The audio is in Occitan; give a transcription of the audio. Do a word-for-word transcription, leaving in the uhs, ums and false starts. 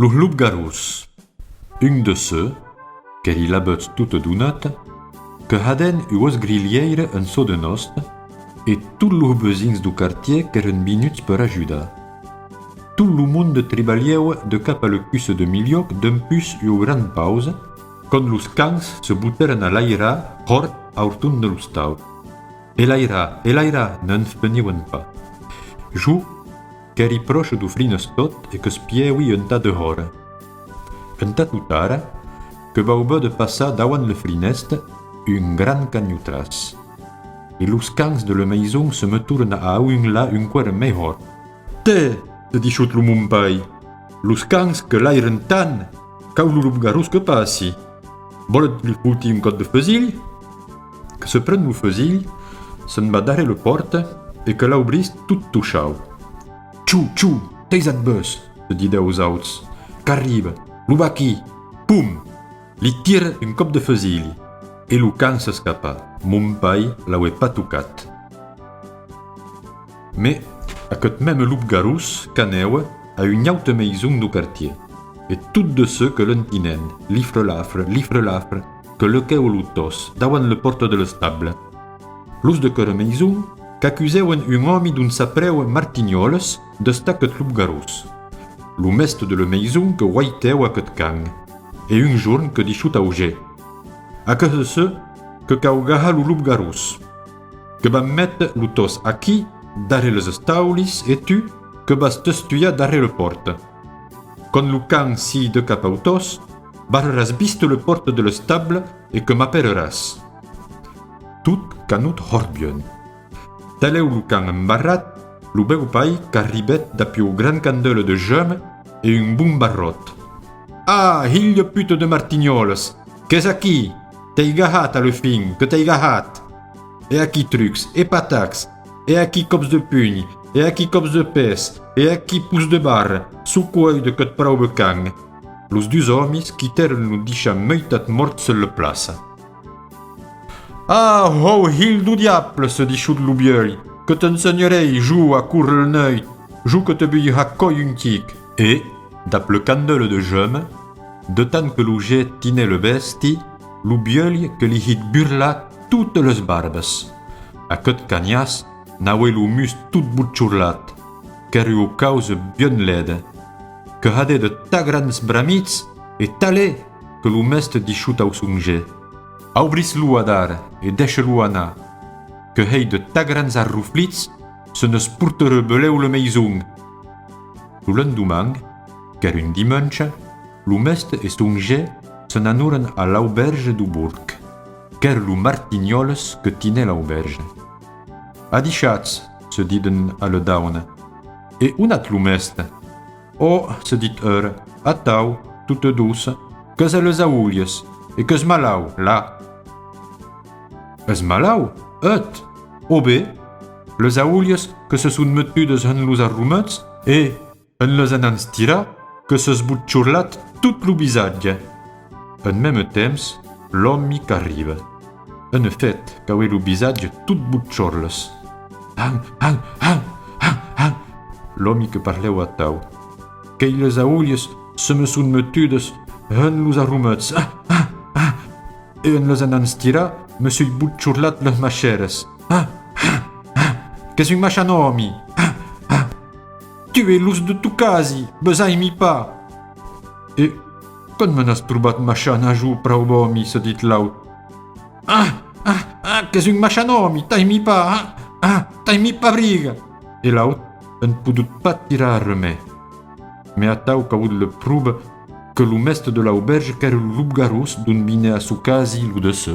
Los lopgarons. Un de se, qu'èri lavetz tot d'una, que hadèn ua esgrilhièira en çò de nòste, e tots los vesins deu quartièr qu'èren vinuts per ajudar. Tot lo monde tribalhèva de cap a le cussa de milhòc dempús ua gran pausa, quand los cans se botèren a lairar hòrt au torn de l'ostau. E lairar, e lairar, ne'n fenivan pas. Jo, qu'èri pròche deu frinestòt e qu'espièvi entà dehòra. Entà totara, que vau véder passar dauant le frinèste un gran canhotràs. E los cans de le maison se metèren a aunhlar enqüèra mei hòrt. Tè, se dishut lo mon pair, los cans que lairen tant, cau lo lopgarons que passi. Vòletz li fotir un còp de fesilh? Que se pren lo fesilh, se'n va darrèr le pòrta e que l'aubrís tot tochau. Tchou, tchou, teisatz-vos, se ditz aus auts, qu'arriba, lo vaquí, pum! Li tira un còp de fesilh e lo can s'escapa, mon pair l'auè pas tocat. Mes aqueth mème lopgarons qu'anèva a un aute maison deu quartièr, e tot de se que l'entinèn, lifre-lafre, lifre-lafre, que lequèva lo tòs dauant le pòrta de l'estable. Los de quera maison qu'acusèvan un òmi dont s'aprèva Martinhòles d'estar aqueth lopgarons. Lo mèste de le maison que guaitèva aqueth can, e un jorn que dishut au gèr: Aqueste se que cau gahar lo lopgarons. Que vam méter lo tòs aquí, darrèr les estaulis, e tu, que vas t'estuiar darrèr le pòrta. Quand lo can sii de cap au tòs, barraràs viste le pòrta de l'estable e que m'aperaràs. Tot qu'anut hòrt bien. Talèu lo can embarrat, lo bèu pair qu'arribèt dab ua gran candela de geme e un bon barròt. Ah, hilh de puta de Martinhòles, qu'ès aquí! T'èi gahat a le fin, que t'èi gahat! E aquí trucs, e patacs, e aquí còps de punhs, e aquí còps de pès, e aquí pots de barra, socoèi de queth praube can. Los dus òmis quitèren lo dishant meitat mòrt sus le plaça. Ah, hòu hilh deu diable, se dishut lo vielh, que t'ensenharèi jo a córrer le nueit, jo que te vei har còi un chic. E, dab le candela de geme, de tant que lo gèr tinè le bèsti, lo vielh que li hit burlar totes les barbes. Aqueth canhàs n'auè lo mus tot botjorlat, qu'èra ua causa bien lèda, que hadè de tan grans bramids e talè que lo mèste dishut au son gèr: Aubris-lo adara e dèisha-lo anar, que hèi de tan grans arroflits, se n'esportarà belèu le maison. Lo lendoman, qu'èra un dimenge, lo mèste e son gèr se n'anoren a l'aubèrge deu borg, qu'èra lo Martinhòles que tinè l'aubèrge. Adishatz, se diden a le dauna. E on at lo mèste? Ò, se dit era, atau, tota doça, qu'es a les aulhas, e qu'es malau, la. Es malau? Eth? Ò be, les aulhas que se son metudes en los arromets, e, en les anants tirar, que s'es botjorlat tot lo visatge. En mème temps, l'òmi qu'arriba. En efèt, qu'auè lo visatge tot botjorles. Han, han, han, han, han, l'òmi que parlèva atau. Qu'ei les aulhas se me son metudes en los arromets. Ah, ah, ah. E en les anants tirar, me soi botjorlat les maishères. Ah, ah, ah. Qu'ès un maishant òmi. Ah, ah. Tu e los de tu casi, vos aimi pas. E quand me n'as trobat maishant a jo, praube òmi, se dit l'aut. Ah, ah, ah, qu'ès un maishant òmi, t'aimi pas, ah, ah, t'aimi pas briga. E l'aut en podut pas tirar arremè. Mes atau qu'avut le prova que lo mèste de l'aubèrge qu'èra lo lopgarons dont vinè a socasi lo de se.